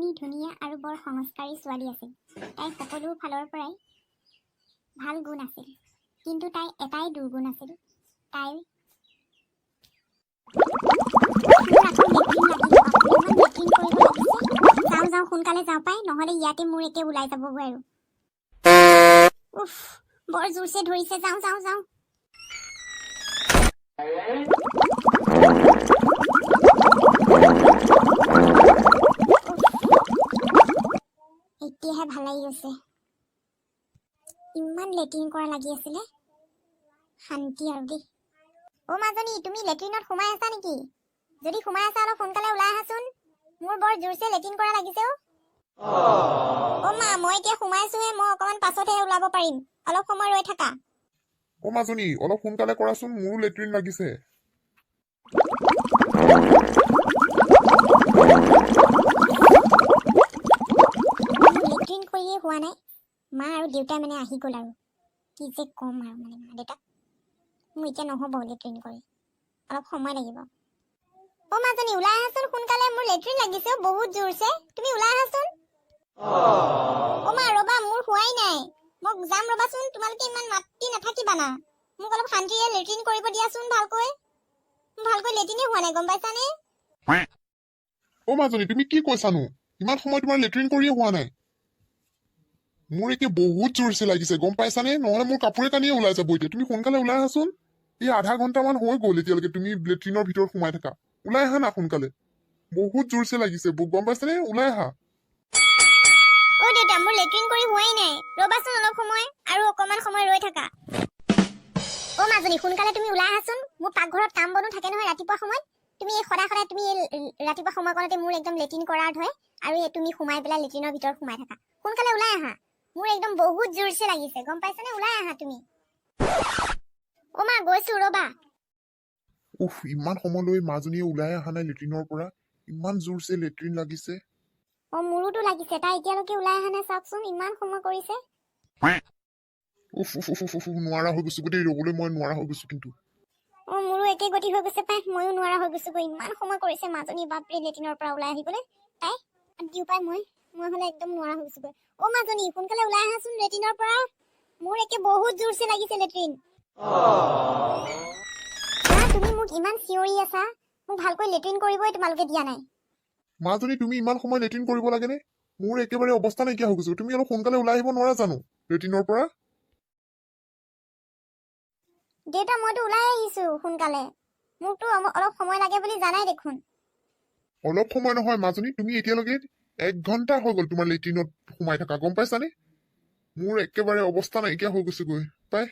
এজনী ধুনীয়া আৰু বৰ সংস্কাৰী ছোৱালী আছিল। তাইৰ সকলো ফালৰ পৰাই ভাল গুণ আছিল, কিন্তু তাইৰ এটাই দুৰ্গুণ আছিল। তাইৰ মোৰ আকৌ লেট্ৰিন লাগিল। বাপৰে, ইমান লেট্ৰিন কৰিব লাগিছে। যাওঁ যাওঁ, সোনকালে যাওঁ পাই, নহ'লে ইয়াতে মোৰ একে ওলাই যাবগৈ আৰু। উফ, বৰ জোৰছে ধৰিছে। যাওঁ যাওঁ যাওঁ। এতিয়াহে ভাল লাগি গৈছে। ইমান লেট্ৰিন কৰা লাগি আছিলে, শান্তি আৰু দেই। অ' মাজনী, তুমি লেট্ৰিনত সোমাই আছা নেকি? যদি সোমাই আছা, অলপ সোনকালে ওলাই আহাচোন। মোৰ বৰ জোৰছে লেট্ৰিন কৰা লাগিছে। অ'। অ' মা, মই এতিয়া সোমাইছোহে। মই অকণমান পাছতহে ওলাব পাৰিম। অলপ সময় ৰৈ থাকা। অ মাজনী, অলপ সোনকালে কৰাচোন, মোৰো লেট্ৰিন লাগিছে। মোৰ লেট্ৰিন কৰিয়ে হোৱা নাই, মা আৰু দেউতাই মানে আহি গ'ল। আৰু কি যে ক'ম আৰু মানে মা দেউতাক। মোৰ এতিয়া নহ'ব লেট্ৰিন কৰি, অলপ সময় লাগিব। অ' মাজনী, ওলাই আহাচোন সোনকালে। মোৰ লেট্ৰিন লাগিছে অ', বহুত জোৰছে। তুমি ওলাই আহাচোন। অ' মা, ৰ'বা, মোৰ হোৱাই নাই। মই যাম, ৰ'বাচোন। তোমালোকে ইমান মাতি নাথাকিবা না। মোক অলপ শান্তিৰে লেট্ৰিন কৰিব দিয়াচোন ভালকৈ। মোৰ ভালকৈ লেট্ৰিনে হোৱা নাই, গম পাইছানে? অ মাজনী, তুমি কি কৈছানো? ইমান সময় তোমাৰ লেট্ৰিন কৰিয়ে হোৱা নাই? মোৰ এতিয়া বহুত জোৰছে লাগিছে, গম পাইছানে? নহ'লে মোৰ কাপোৰে কানিয়ে ওলাই যাব এতিয়া। তুমি সোনকালে ওলাই আহাচোন। এই আধা ঘণ্টামান হৈ গ'ল এতিয়ালৈকে তুমি লেট্ৰিনৰ ভিতৰত সোমাই থাকা। ওলাই আহা না সোনকালে। বহুত জোৰছে লাগিছে, গম পাইছানে? ওলাই আহা। অ' দেউতা, মোৰ লেট্ৰিন কৰি হোৱাই নাই। ৰ'বাচোন অলপ সময় আৰু, অকণমান সময় ৰৈ থাকা। অ' মাজনী, সোনকালে তুমি ওলাই আহাচোন। মোৰ পাকঘৰত কাম বনো থাকে নহয় ৰাতিপুৱা সময়ত। তুমি এই সদায় সদায় তুমি এই ৰাতিপুৱা সময়কণতে মোৰ একদম লেট্ৰিন কৰাৰ ধৰে আৰু এই তুমি সোমাই পেলাই লেট্ৰিনৰ ভিতৰত সোমাই থাকা। সোনকালে ওলাই আহা। মোৰ একদম বহুত জোৰছে লাগিছে, গম পাইছানে? ওলাই আহা তুমি। অ' মা, গৈছো, ৰ'বা। উফ, ইমান সময়লৈ মাজনীয়ে ওলাই অহা নাই লেট্ৰিনৰ পৰা। ইমান জোৰছে লেট্ৰিন লাগিছে। অ', মোৰোতো লাগিছে। তাই এতিয়ালৈকে ওলাই অহা নাই, চাওকচোন, ইমান সময় কৰিছে। উফ উফ উফ উফ উফ, নোৱাৰা হৈ গৈছো গোটেই ৰ'বলৈ। মই নোৱাৰা হৈ গৈছো কিন্তু। অ', মোৰো একে গতি হৈ গৈছে পাই। ময়ো নোৱাৰা হৈ গৈছোগৈ। ইমান সময় কৰিছে মাজনী, বাপৰে, লেট্ৰিনৰ পৰা ওলাই আহিবলৈ তাই। দিওঁ পাই মই। মই হ'লে একদম নোৱাৰা হৈ গৈছোগৈ। অ' মাজনী, সোনকালে ওলাই আহাচোন লেট্ৰিনৰ পৰা। মোৰ একে বহুত জোৰছে লাগিছে লেট্ৰিন। মা, তুমি মোক ইমান চিঞৰি আছা। মোক ভালকৈ লেট্ৰিন কৰিবই তোমালোকে দিয়া নাই। মাজনী, তুমি ইমান সময় লেট্ৰিন কৰিব লাগেনে? মোৰ একেবাৰে অৱস্থা নাইকিয়া হৈ গৈছে। তুমি অলপ সোনকালে ওলাই আহিব নোৱাৰা জানো লেট্ৰিনৰ পৰা? দেউতা, মইতো ওলাই আহিছো সোনকালে। মোকতো অলপ সময় লাগে বুলি জানাই দেখোন। অলপ সময় নহয় মাজনী, তুমি এতিয়ালৈকে এক ঘণ্টা হৈ গ'ল তোমাৰ লেট্ৰিনত সোমাই থাকা, গম পাইছানে? মোৰ একেবাৰে অৱস্থা নাইকিয়া হৈ গৈছেগৈ পাই।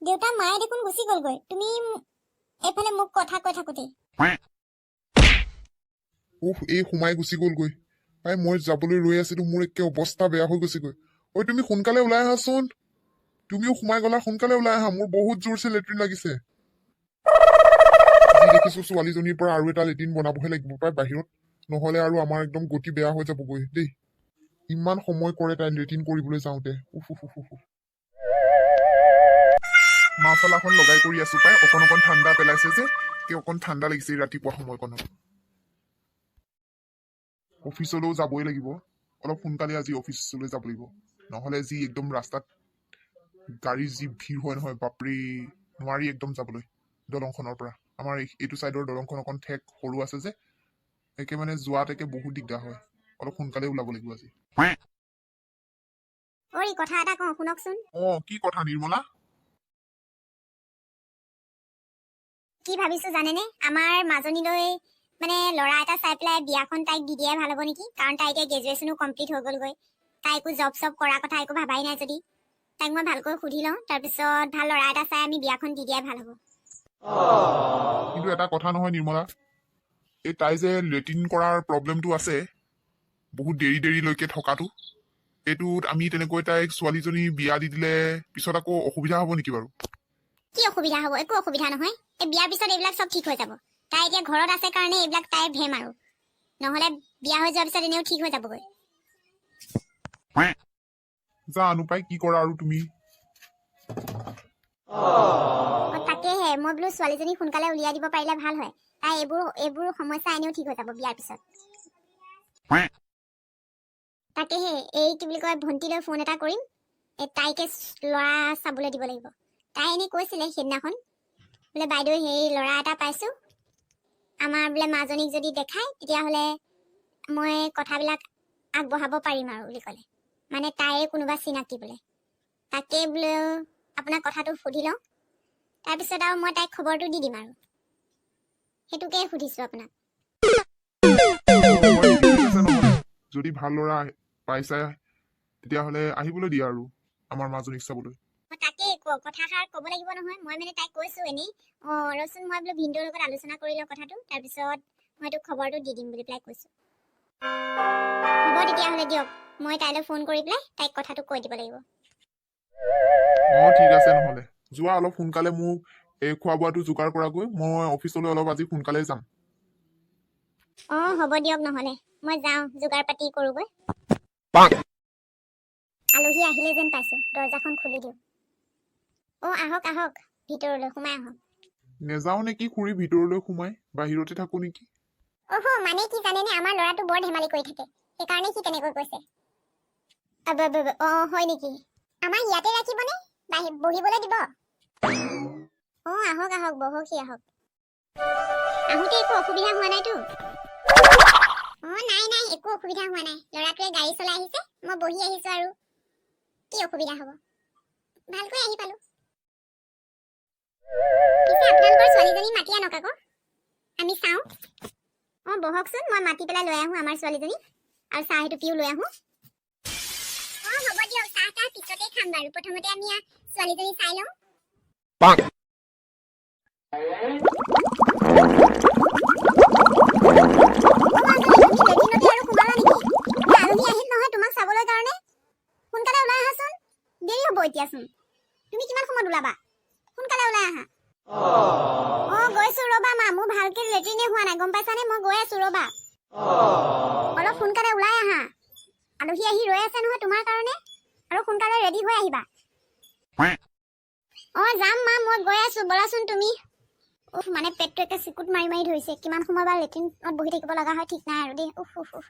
দেউতা, মায়ে দেখোন গুচি গ'লগৈ, তুমি এইফালে মোক কথা কৈ থাকোতে। উফ, এই সোমাই গুচি গ'লগৈ পাই। মই যাবলৈ ৰৈ আছিলো, মোৰ একে অৱস্থা বেয়া হৈ গৈছেগৈ। ঐ, তুমি সোনকালে ওলাই আহাচোন। তুমিও সোমাই গ'লা। সোনকালে ওলাই আহা, মোৰ বহুত জোৰছে লেট্ৰিন লাগিছে। যি দেখিছো ছোৱালীজনীৰ পৰা আৰু এটা লেট্ৰিন বনাবহে লাগিব পাই বাহিৰত। নহ'লে আৰু আমাৰ একদম গতি বেয়া হৈ যাবগৈ দেই। ইমান সময় কৰে তাই লেট্ৰিন কৰিবলৈ যাওঁতে। উফ উফ উফ উফ। মাফলাখন লগাই কৰি আছো পাই। অকণ অকণ ঠাণ্ডা পেলাইছে যে, কি অকণ ঠাণ্ডা লাগিছে এই ৰাতিপুৱা সময়কণত। অফিচলৈও যাবই লাগিব। অলপ সোনকালে আজি অফিচলৈ যাব লাগিব। নহ'লে যি একদম ৰাস্তাত গাড়ীৰ যি ভিৰ হয় নহয়, বাপৰে, নোৱাৰি একদম যাবলৈ দলংখনৰ পৰা। আমাৰ এইটো চাইডৰ দলংখন অকণ ঠেক সৰু আছে যে, একে মানে যোৱাত একে বহুত দিগদাৰ হয়। অলপ সোনকালে ওলাব লাগিব আজি। ঐ, কথা এটা কওঁ, শুনকচোন। অ, কি কথা নিৰ্মলা? কি ভাবিছো জানেনে? আমাৰ মাজনীলৈ মানে ল'ৰা এটা চাই পেলাই বিয়াখন তাইক দি দিয়াই ভাল হ'ব নেকি? কাৰণ তাই এতিয়া গ্ৰেজুৱেশ্যনো কমপ্লিট হৈ গ'লগৈ। তাই একো জব চব কৰাৰ কথা একো ভাবাই নাই। যদি তাইক মই ভালকৈ সুধি লওঁ, তাৰপিছত ভাল ল'ৰা এটা চাই আমি বিয়াখন দি দিয়াই ভাল হ'ব। কিন্তু এটা কথা নহয় নিৰ্মলা, এই তাই যে লেট্ৰিন কৰাৰ প্ৰব্লেমটো আছে, বহুত দেৰি দেৰিলৈকে থকাটো, এইটোত আমি তেনেকৈ তাইক ছোৱালীজনী বিয়া দি দিলে পিছত আকৌ অসুবিধা হ'ব নেকি বাৰু? কি অসুবিধা হ'ব? একো অসুবিধা নহয়। এই বিয়াৰ পিছত এইবিলাক চব ঠিক হৈ যাব। তাই এতিয়া ঘৰত আছে কাৰণে এইবিলাক তাই ভেম আৰু, নহ'লে বিয়া হৈ যোৱাৰ পিছত এনেও ঠিক হৈ যাবগৈ। জানো পাই, কি কৰা আৰু তুমি। অ, তাকেহে মই বোলো ছোৱালীজনী সোনকালে উলিয়াই দিব পাৰিলে ভাল হয়। তাই এইবোৰ সমস্যা এনেও ঠিক হৈ যাব বিয়াৰ পিছত। তাকেহে, এই কি বুলি কয়, ভণ্টিলৈ ফোন এটা কৰিম। এই তাইকে ল'ৰা চাবলৈ দিব লাগিব। তাই এনেই কৈছিলে সেইদিনাখন বোলে, বাইদেউ, সেই ল'ৰা এটা পাইছোঁ, আমাৰ বোলে মাজনীক যদি দেখায় তেতিয়াহ'লে মই কথাবিলাক আগবঢ়াব পাৰিম আৰু বুলি ক'লে। মানে তাইৰে কোনোবা চিনাকি বোলে। তাকে বোলে আপোনাক কথাটো সুধি লওঁ, তাৰপিছত আৰু মই তাইক খবৰটো দি দিম আৰু সেইটোকে সুধিছোঁ আপোনাক। অ হয় নেকি? ঠিক আছে নহ'লে, যদি ভাল ল'ৰা পাইছা তেতিয়াহ'লে আহিবলৈ দিয়া আৰু আমাৰ মাজনীক চাবলৈ। মই তাকেই কথাষাৰ ক'ব লাগিব নহয়। মই মানে তাইক কৈছোঁ এনেই, অঁ ৰচোন, মই বোলো ভিনদেউৰ লগত আলোচনা কৰি লওঁ কথাটো, তাৰপিছত মই তোক খবৰটো দি দিম বুলি পেলাই কৈছোঁ। হ'ব তেতিয়াহ'লে দিয়ক, মই তাইলৈ ফোন কৰি পেলাই তাইক কথাটো কৈ দিব লাগিব। অ ঠিক আছে নহ'লে, যোৱা অলপ সোনকালে মোক এই খোৱা বোৱাটো যোগাৰ কৰাগৈ। মই অফিচলৈ অলপ আজি সোনকালে যাম। অঁ হ'ব দিয়ক নহ'লে, মই যাওঁ, যোগাৰ পাতি কৰোঁগৈ। আলহী আহিলে যেন পাইছোঁ, দৰ্জাখন খুলি দিওঁ। অঁ আহক আহক, ভিতৰলৈ সোমাই আহক। নেযাওঁ নেকি খুৰী ভিতৰলৈ সোমাই, বাহিৰতে থাকো নেকি? অহ, মানে কি জানেনে, আমাৰ ল'ৰাটো বৰ ধেমালি কৰি থাকে, সেইকাৰণে সি তেনেকৈ কৈছে। আব, আব, আব, অ হয় নেকি? আমাৰ ইয়াতে ৰাখিবনে বহিবলৈ দিব? অ আহক আহক, বহকহি আহক। আহোঁতে একো অসুবিধা হোৱা নাইতো? অ নাই নাই, একো অসুবিধা হোৱা নাই। ল'ৰাটোৱে গাড়ী চলাই আহিছে, মই বহি আহিছো, আৰু কি অসুবিধা হ'ব? ভালকৈ আহি পালো। পিছে আপোনালোকৰ ছোৱালীজনী মাতি আনক আকৌ, আমি চাওঁ। অ বহকচোন, মই মাতি পেলাই লৈ আহোঁ আমাৰ ছোৱালীজনী আৰু চাহ এটুপিও লৈ আহোঁ। অ হ'ব দিয়ক, চাহ তাহ পিছতে খাম বাৰু, প্ৰথমতে আমি ছোৱালীজনী চাই লওঁ। অ মাজনী, তুমি লেট্ৰিনতে আৰু সোমালা নেকি? এই আলহী আহিল নহয় তোমাক চাবলৈ কাৰণে। সোনকালে ওলাই আহাচোন, দেৰি হ'ব এতিয়াচোন। তুমি কিমান সময়ত ওলাবা? সোনকালে ওলাই আহা। অ গৈছো ৰ'বা মা, মোৰ ভালকে লেট্ৰিনে হোৱা নাই, গম পাইছানে? মই গৈ আছো ৰ'বা। অলপ সোনকালে ওলাই আহা, আলহী আহি ৰৈ আছে নহয় তোমাৰ কাৰণে, আৰু সোনকালে ৰেডি হৈ আহিবা। অ যাম মা, মই গৈ আছো, ব'লাচোন তুমি। উফ, মানে পেটটো একে চিকুট মাৰি মাৰি ধৰিছে। কিমান সময় বা লেট্ৰিনত বহি থাকিব লগা হয় ঠিক নাই আৰু দেই। উফ উফ উফ।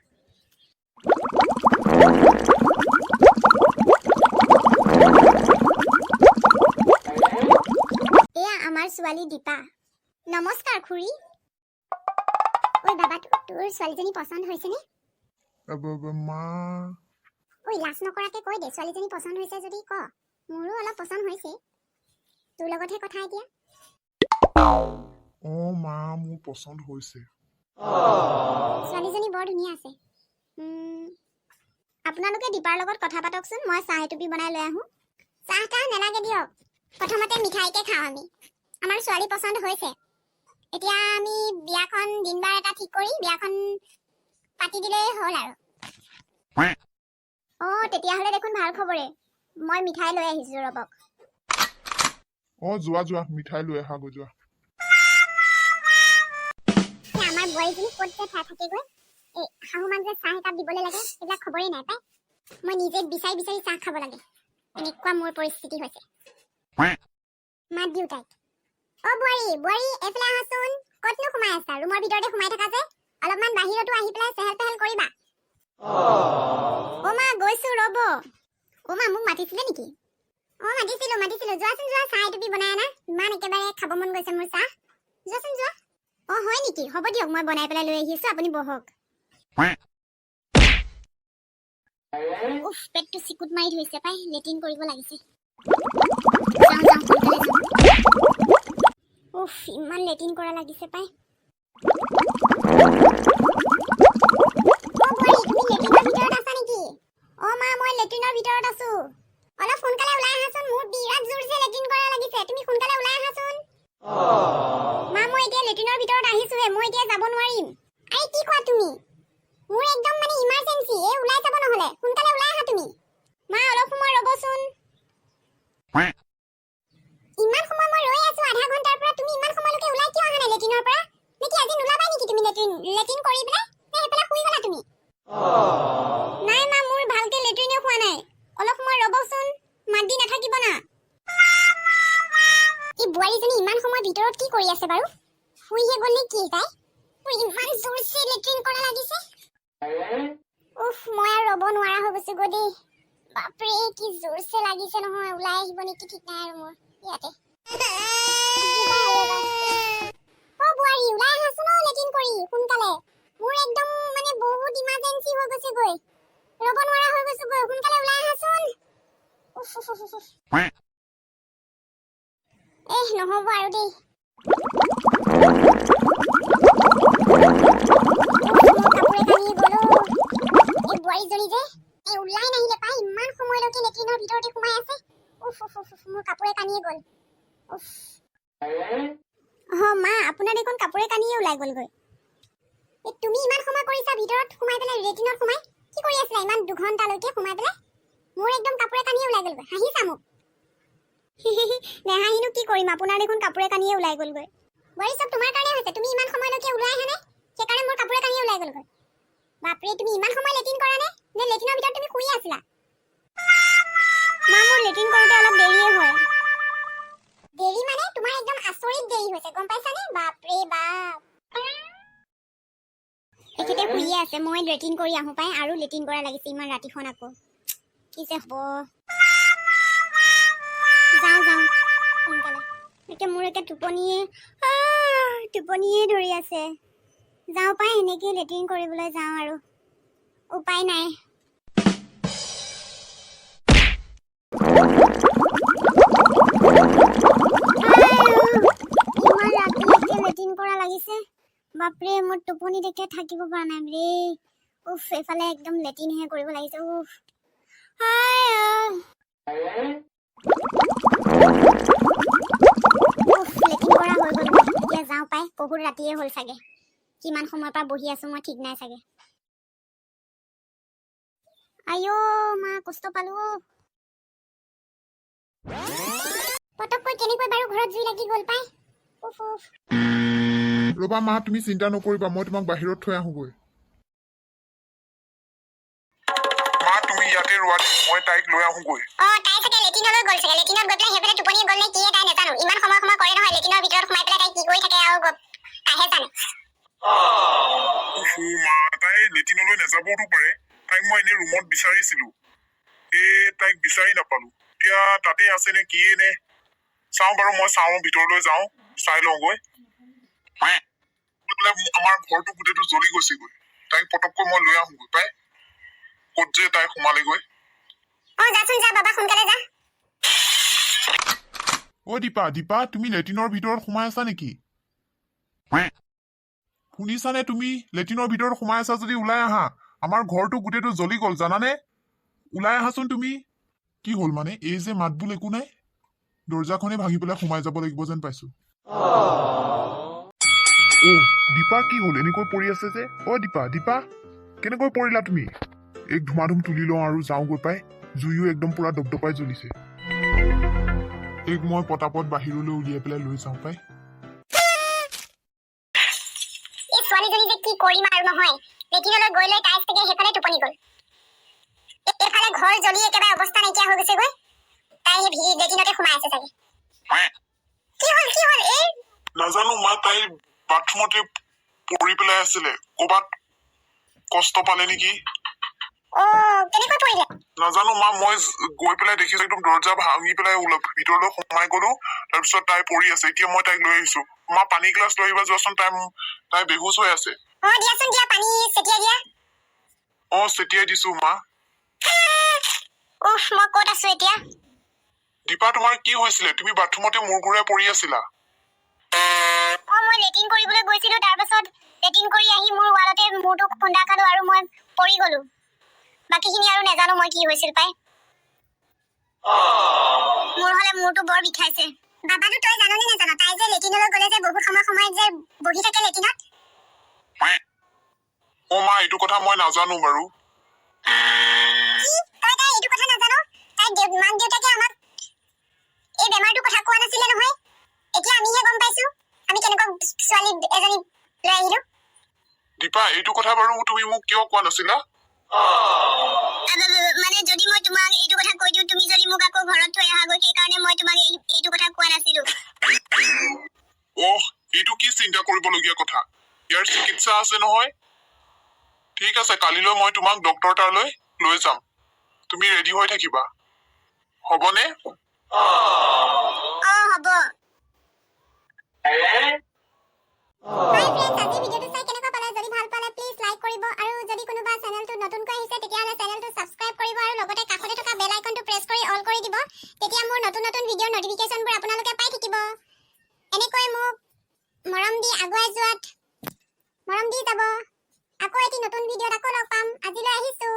এয়া আমাৰ ছোৱালী দীপা। নমস্কাৰ খুৰী। ঐ বাবা, তোৰ ছোৱালীজনী পচন্দ হৈছেনে? আব, আব, মা। ঐ লাজ নকৰাকে কৈ দে, ছোৱালীজনী পচন্দ হৈছে যদি ক। মোৰো অলপ পচন্দ হৈছে, তোৰ লগতহে কথা এতিয়া। অ মা, মোৰ পচন্দ হৈছে। ছোৱালীজনী বৰ ধুনীয়া আছে। আপোনালোকে দীপাৰ লগত কথা পাতকচোন, মই চাহ এটুপি বনাই লৈ আহোঁ। চাহ তাহ নালাগে দিয়ক, প্ৰথমতে মিঠাইকে খাওঁ আমি। আমাৰ ছোৱালী পচন্দ হৈছে, এতিয়া আমি বিয়াখন দিন বাৰ এটা ঠিক কৰি বিয়াখন পাতি দিলেই হ'ল আৰু। অ তেতিয়াহ'লে দেখোন ভাল খবৰে। মই মিঠাই লৈ আহিছোঁ, ৰ'বক। অ যোৱা যোৱা, মিঠাই লৈ আহাগৈ যোৱা। এই আমাৰ বোৱাৰীজনী ক'ত যে থাকেগৈ, এই শাহুমাক যে চাহ একাপ দিবলৈ লাগে সেইবিলাক খবৰেই নাই পাই। মই নিজে বিচাৰি বিচাৰি চাহ খাব লাগে, এনেকুৱা মোৰ পৰিস্থিতি হৈছে। মাত দিওঁ তাইক। অ বোৱাৰী, বোৱাৰী, এইফালে আহাচোন। ক'তনো সোমাই আছা? ৰুমৰ ভিতৰতে সোমাই থাকা যে, অলপমান বাহিৰতো আহি পেলাই চেহেল পেহেল কৰিবা। অ মা, গৈছো ৰ'ব। অ মা, মোক মাতিছিলে নেকি? অ মাতিছিলো মাতিছিলো, যোৱাচোন যোৱা, চাহ এটুপি বনাই আনা, ইমান একেবাৰে খাব মন গৈছে মোৰ চাহ। যোৱাচোন যোৱা। অ হয় নেকি, হ'ব দিয়ক, মই বনাই পেলাই লৈ আহিছো, আপুনি বহক। উফ, পেটটো চিকুট মাৰি ধৰিছে পাই, লেট্ৰিন কৰিব লাগিছে। যাওঁ যাওঁ, সোনকালে যাওঁ। উফ, ইমান লেট্ৰিন কৰা লাগিছে পাই। অ বোৱাৰী, তুমি লেট্ৰিনৰ ভিতৰত আছা নেকি? অ মা, মই লেট্ৰিনৰ ভিতৰত আছো, অলপ সোনকালে ওলাই আহাচোন, মোৰ বিৰাট জোৰছে লেট্ৰিন কৰা লাগিছে, তুমি সোনকালে ওলাই আহাচোন। মা, মই এতিয়া লেট্ৰিনৰ ভিতৰত আহিছোহে, মই এতিয়া যাব নোৱাৰিম। আৰে কি কোৱা তুমি, মোৰ একদম মানে ইমাৰ্জেঞ্চি, এই ওলাই যাব নহ'লে, সোনকালে ওলাই আহা তুমি। মা অলপ সময় ৰ'বচোন। ইমান সময় মই ৰৈ আছো আধা ঘণ্টাৰ পৰা, তুমি ইমান সময়লৈকে ওলাই কিয় অহা নাই লেট্ৰিনৰ পৰা? নেকি আজি নোলাবাই নেকি তুমি লেট্ৰিন লেট্ৰিন কৰি পেলাই, নে সেইফালে শুই গ'লা তুমি? নাই মা, মোৰ ভালকে লেট্ৰিনে হোৱা নাই, অলপ সময় ৰ'বচোন, মাত দি নাথাকিব না। এই বোৱাৰীজনী ইমান সময় ভিতৰত কি কৰি আছে বাৰু? শুইহে গ'ল নে কি তাই? মোৰ ইমান জোৰছে লেট্ৰিন কৰা লাগিছে। উফ, মই আৰু ৰ'ব নোৱাৰা হৈ গৈছো গৈ দেই। বাপৰে, কি জোৰছে লাগিছে নহয়, ওলাই আহিব নেকি ঠিক নাই আৰু মোৰ ইয়াতে। অ বোৱাৰী, ওলাই আহাচোন অ, লেট্ৰিন কৰি সোনকালে। মোৰ একদম মানে বহুত ইমাৰ্জেঞ্চি হৈ গৈছে গৈ, ৰ'ব নোৱাৰা হৈ গৈছো গৈ, সোনকালে ওলাই আহাচোন। উফ, উফ, উফ, উফ। এহ, নহ'ব আৰু দেই। মোৰ কাপোৰে কানিয়ে গ'ল অ'। এই বোৱাৰীজনী যে, এই ওলাই নাহিলে পাই, ইমান সময়লৈকে লেট্ৰিনৰ ভিতৰতে সোমাই আছে। উফ উফ উফ উফ, মোৰ কাপোৰে কানিয়ে গ'ল, উফ। অ মা, আপোনাৰ দেখোন কাপোৰে কানিয়ে ওলাই গ'লগৈ। এই তুমি ইমান সময় কৰিছা ভিতৰত সোমাই পেলাই, লেট্ৰিনত সোমাই কি কৰি আছিলা ইমান 2 ঘণ্টালৈকে সোমাই পেলাই? মোৰ একদম কাপোৰে কানিয়ে ওলাই গ'লগৈ। হাঁহিছা মোক? নেহাঁহিনো কি কৰিম, আপোনাৰ দেখোন কাপোৰে কানিয়ে ওলাই গ'লগৈ। বোৱাৰী, চব তোমাৰ কাৰণে হৈছে। তুমি ইমান সময়লৈকে ওলাই আহা নাই, সেইকাৰণে মোৰ কাপোৰে কানিয়ে ওলাই গ'লগৈ। বাপৰে, তুমি ইমান সময় লেট্ৰিন কৰা নে নে লেট্ৰিনৰ ভিতৰত তুমি শুই আছিলা? মা, মোৰ লেট্ৰিন কৰোঁতে অলপ দেৰিয়ে হয়। দেৰি মানে তোমাৰ একদম আচৰিত দেৰি হৈছে, গম পাইছানে? বাপৰে বাপ, এখেতে শুইয়ে আছে, মই লেট্ৰিন কৰি আহোঁ পাই। আৰু লেট্ৰিন কৰা লাগিছে ইমান ৰাতিখন আকৌ, কি যে হ'ব। যাওঁ যাওঁ সোনকালে। এতিয়া মোৰ একে টোপনিয়ে টোপনিয়ে ধৰি আছে। যাওঁ পাই, এনেকেই লেট্ৰিন কৰিবলৈ যাওঁ আৰু, উপায় নাই। ইমান ৰাতি এতিয়া লেট্ৰিন কৰা লাগিছে। বাপৰে, মোৰ টোপনি দেখে থাকিব পৰা নাই ৰে। উফ, এইফালে একদম লেট্ৰিনহে কৰিব লাগিছে। উফ, আই, উফ, লেট্ৰিন কৰা হৈ গ'ল মোৰ। এতিয়া যাওঁ পাই, বহুত ৰাতিয়ে হ'ল চাগে। কিমান সময়ৰ পৰা বহি আছো মই ঠিক নাই চাগে। আইঅ মা, কষ্ট পালো অ'। পটককৈ কেনেকৈ বাৰু ঘৰত জুই লাগি গ'ল পাই। উফ উফ। ৰ'বা মা, তুমি চিন্তা নকৰিবা, মই তোমাক বাহিৰত থৈ আহোঁগৈ। মা, তুমি ইয়াতে ৰোৱা দেই, মই তাইক লৈ আহোঁগৈ। অ, তাই চাগে লেট্ৰিনলৈ গ'ল চাগে। লেট্ৰিনত গৈ পেলাই সেইফালে টোপনি গ'ল নে কিয়ে তাই নাজানো। ইমান সময় সময় কৰে নহয়, লেট্ৰিনৰ ভিতৰত সোমাই পেলাই তাই কি কৰি থাকে আৰু তাইহে জানে। উফ মা, তাই লেট্ৰিনলৈ নাযাবওতো পাৰে। তাইক মই এনেই ৰুমত বিচাৰিছিলো, এই তাইক বিচাৰি নাপালো। এতিয়া তাতে আছে নে কিয়ে নে, চাওঁ বাৰু, মই চাওঁ, ভিতৰলৈ যাওঁ, চাই লওঁগৈ। বোলে আমাৰ ঘৰটো গোটেইটো জ্বলি গৈছেগৈ। তাইক পটককৈ মই লৈ আহোঁগৈ পাই, ক'ত যে তাই সোমালেগৈ। অ, যাচোন যা বাবা, সোনকালে যা। অ দীপা, দীপা, তুমি লেট্ৰিনৰ ভিতৰত সোমাই আছা নেকি? শুনিছানে? তুমি লেট্ৰিনৰ ভিতৰত সোমাই আছা যদি ওলাই আহা। আমাৰ ঘৰটো গোটেইটো জ্বলি গ'ল জানানে? ওলাই আহাচোন তুমি। কি হ'ল মানে, এই যে মাত বোল একো নাই, দৰ্জাখনে ভাঙি পেলাই সোমাই যাব লাগিব যেন পাইছো। অ দীপা, কি হ'ল, এনেকৈ পৰি আছে যে? অ দীপা, দীপা, কেনেকৈ পৰিলা তুমি? এক ধুমাধুম তুলি লওঁ আৰু যাওঁগৈ পাই। জুইও একদম পুৰা দপদপাই জ্বলিছে। এইক মই পটাপট বাহিৰলৈ উলিয়াই পেলাই লৈ যাওঁ পাই। এই ছোৱালীজনী যে কি কৰিম আৰু নহয়, লেট্ৰিনলৈ গৈ লৈ তাই চাগে সেইফালে টোপনি গ'ল। এইফালে ঘৰ জ্বলি একেবাৰে অৱস্থা নাইকিয়া হৈ গৈছেগৈ, তাই সেই লেট্ৰিনতে সোমাই আছে চাগে। কি হ'ল, কি হ'ল এই? নাজানো মা, তাই বাথৰুমতে পৰি পেলাই আছিলে, ক'ৰবাত কষ্ট পালে নেকি। অ, কেনেকৈ পৰিলে? নাজানো মা, মই গৈ পেলাই দেখিছো একদম দৰ্জা ভাঙি পেলাই ভিতৰলৈ সোমাই গলো, তাৰপিছত তাই পৰি আছে। এতিয়া মই তাইক লৈ আহিছো। মা, পানী গিলাচ লৈ আহিবা যোৱাচোন, তাই তাই বেহুচ হৈ আছে। অ, দিয়াচোন দিয়া, পানী ছটিয়াই দিয়া। অ, ছটিয়াই দিছো মা। উফ, মই ক'ত আছো এতিয়া? দীপা, তোমাৰ কি হৈছিলে? তুমি বাথৰুমতে মূৰ ঘূৰাই পৰি আছিলা। অ, মই লেট্ৰিন কৰিবলৈ গৈছিলো, তাৰপাছত লেট্ৰিন কৰি আহি মোৰ ৱালতে মূৰটো খুন্দা খালো আৰু মই পৰি গ'লো। বাকীখিনি আৰু নাজানো মই কি হৈছিল পাই। মোৰ হ'লে মূৰটো বৰ বিষাইছে। বাবাটো, তই জাননে নাজান, তাই যে লেট্ৰিনলৈ গ'লে যে বহুত সময় সময় যে বহি থাকে লেট্ৰিনত? অ মা, এইটো কথা মই নাজানো বাৰু। কি, তই তাই এইটো কথা নাজান? তাই মাক দেউতাকে আমাক এই বেমাৰটোৰ কথা কোৱা নাছিলে নহয়। এতিয়া আমিহে গম পাইছো আমি কেনেকুৱা ছোৱালী এজনী লৈ আহিলো। দীপা, এইটো কথা বাৰু তুমি মোক কিয় কোৱা নাছিলা? মানে যদি মই তোমাক এইটো কথা কৈ দিওঁ, তুমি যদি মোক আকৌ ঘৰত থৈ আহাগৈ, সেইকাৰণে মই তোমাক এইটো কথা কোৱা নাছিলো। অহ, এইটো কি চিন্তা কৰিবলগীয়া কথা, ইয়াৰ চিকিৎসা আছে নহয়। ঠিক আছে, কালিলৈ মই তোমাক ডক্তৰ তালৈ লৈ যাম। তুমি ৰেডি হৈ থাকিবা, হ'বনে? অ, হ'ব। হাই ফ্ৰেণ্ডছ, আজি ভিডিঅ'টো চাই কেনেকুৱা পালে? যদি ভাল পালে প্লিজ লাইক কৰিব আৰু যদি কোনোবা চেনেলটো নতুনকৈ আহিছে, তেতিয়াহ'লে চেনেলটো ছাবস্ক্ৰাইব কৰিব আৰু লগতে কাষতে থকা বেল আইকনটো প্ৰেছ কৰি অল কৰি দিব। তেতিয়া মোৰ নতুন নতুন ভিডিঅ'ৰ নটিফিকেশ্যনবোৰ আপোনালোকে পাই থাকিব। এনেকৈ মোক মৰম দি আগুৱাই যোৱাত মৰম দি যাব। আকৌ এটি নতুন ভিডিঅ'ত আকৌ লগ পাম। আজিলৈ আহিছোঁ।